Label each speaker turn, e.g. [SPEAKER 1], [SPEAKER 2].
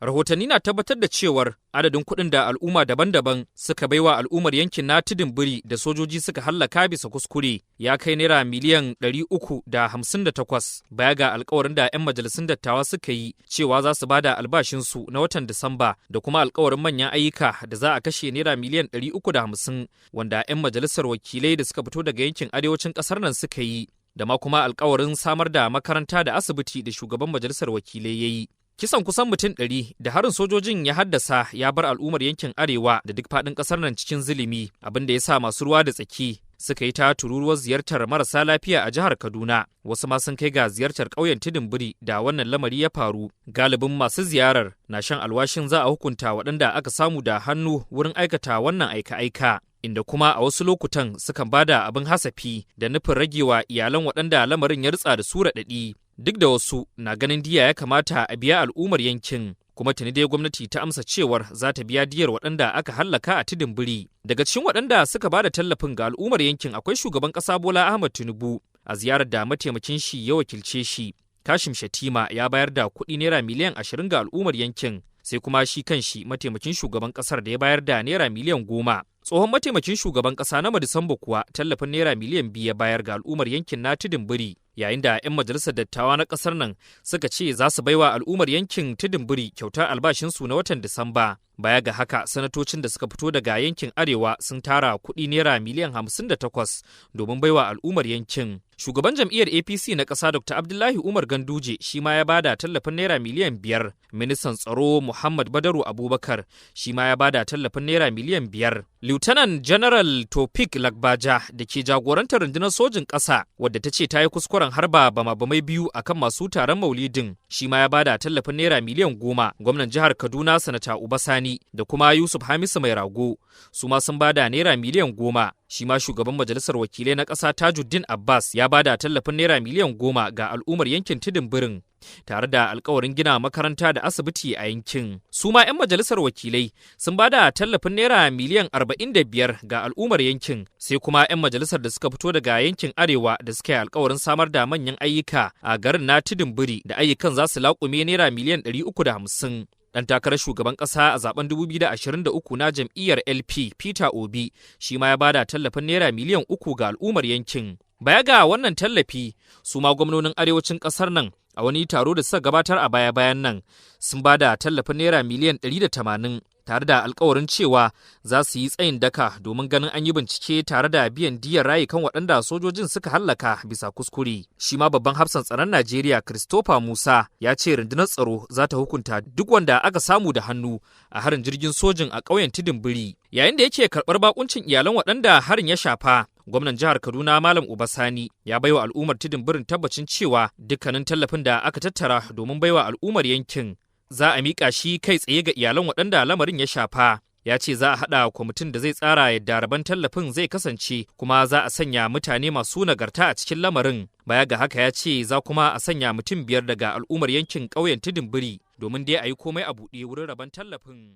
[SPEAKER 1] Rahotanni na tabbatar da cewar adadin kuɗin da al'umma daban-daban suka baiwa al'ummar yankin na Tudun Biri da sojoji suka hallaka bisa kuskure ya kai naira miliyan 358, baya ga alkawarin da 'yan majalisun dattawa suka yi cewa za su bada albashinsu na watan Disamba, da kuma alkawarin manyan ayyuka da za a kashe naira miliyan 350 wanda 'yan majalisar wakilai da suka fito daga yankin arewacin ƙasar nan suka yi, da ma kuma alkawarin samar da makaranta da asibiti da shugaban majalisar wakilai ya yi. Kisan kusan mutum 100 da harin sojojin ya haddasa ya bar al'ummar yankin arewa da duk faɗin ƙasar nan cikin zulumi, abin da ya sa masu ruwa da tsaki suka yi ta tururuwar ziyartar marasa lafiya a jihar Kaduna. Wasu ma sun kai ga ziyartar ƙauyen Tudun Biri da wannan lamari ya faru. Galibin masu ziyarar na shan alwashin za a hukunta waɗanda aka samu da hannu wurin aikata wannan aika-aika, inda kuma a wasu lokutan sukan bada abin hasafi da nufin ragewa iyalan waɗanda lamarin ya ritsa da su raɗaɗi. Duk da wasu na ganin diya ya kamata a biya al'ummar yankin, kuma tuni dai gwamnati ta amsa cewar za ta biya diyar waɗanda aka hallaka a Tudun Biri. Daga cikin waɗanda suka ba da tallafin ga al'ummar yankin akwai shugaban ƙasa Bola Ahmad Tinubu, a ziyarar da mataimakin shi ya wakilce shi. Kashim Shatima ya bayar da kuɗi naira miliyan 20 ga al'ummar yankin, sai kuma shi kan shi mataimakin shugaban ƙasar da ya bayar da naira miliyan 10. Tsohon mataimakin shugaban ƙasa na Disamba kuwa tallafin naira miliyan 2 ya bayar ga al'ummar yankin na Tudun Biri, yayin da 'yan majalisar dattawa na ƙasar nan suka ce za su baiwa al'ummar yankin Tudun Biri kyautar albashinsu na watan Disamba. Baya ga haka, sanatocin da suka fito daga yankin arewa sun tara kuɗi naira miliyan 58 domin baiwa al'ummar yankin. Shugaban jam'iyyar APC na ƙasa, Dr. Abdullahi Umar Ganduje, shi ma ya bada tallafin naira miliyan 5. Ministan tsaro Muhammad Badaru Abubakar shi ma ya bada tallafin naira miliyan 5. Lieutenant General Taofiq Lagbaja da ke jagorantar rundunar sojin ƙasa wadda ta ce ta yi kuskuren harba bama-bamai biyu akan masu taron maulidin, shi ma ya bada tallafin naira miliyan 10. Gwamnan jihar Kaduna, Sanata Uba Sani, da kuma Yusuf Hamisu Mai Rago su ma sun bada naira miliyan 10. Shi ma shugaban majalisar wakilai na ƙasa, Tajuddin Abbas, ya bada tallafin naira miliyan 10 ga al'ummar yankin Tudun Birin, tare da alkawarin gina makaranta da asibiti a yankin. Su ma 'yan majalisar wakilai sun bada tallafin naira miliyan 45 ga al'ummar yankin, sai kuma 'yan majalisar da suka fito daga yankin arewa da suka yi alkawarin samar da manyan ayyuka a garin na Tudun Biri da ayyukan za su laƙume naira miliyan 350. Dan takarar shugaban ƙasa a zaben 2023 na jam'iyyar LP, Peter Obi, shi ma ya bada tallafin naira miliyan 3 ga al'ummar yankin. Baya ga wannan tallafi, su ma gwamnonin arewacin ƙasar nan a wani taro da suka gabatar a baya-bayan nan sun ba da tallafin naira miliyan 180, tare da alkawarin cewa za su yi tsayin daka domin ganin an yi bincike tare da biyan diyar rayukan waɗanda sojojin suka hallaka bisa kuskure. Shi ma babban hafsan tsaron Najeriya, Christopher Musa, ya ce rundunar tsaro za ta hukunta duk wanda aka samu da hannu a harin jirgin sojin a ƙauyen Tudun Biri. Yayin da yake karɓar bakuncin iyalan waɗanda harin ya shafa, gwamnan jihar Kaduna, Malam Uba Sani, ya baiwa al'ummar Tudun Birin tabbacin cewa dukkanin tallafin da aka tattara domin baiwa al'ummar yankin za a miƙa shi kai tsaye ga iyalan waɗanda lamarin ya shafa. Ya ce za a haɗa kwamitin da zai tsara yadda rabon tallafin zai kasance, kuma za a sanya mutane masu nagarta a cikin lamarin. Baya ga haka, ya ce za kuma a sanya mutum 5 daga al'ummar yankin ƙauyen Tudun Biri domin dai a yi komai a buɗe wurin rabon tallafin.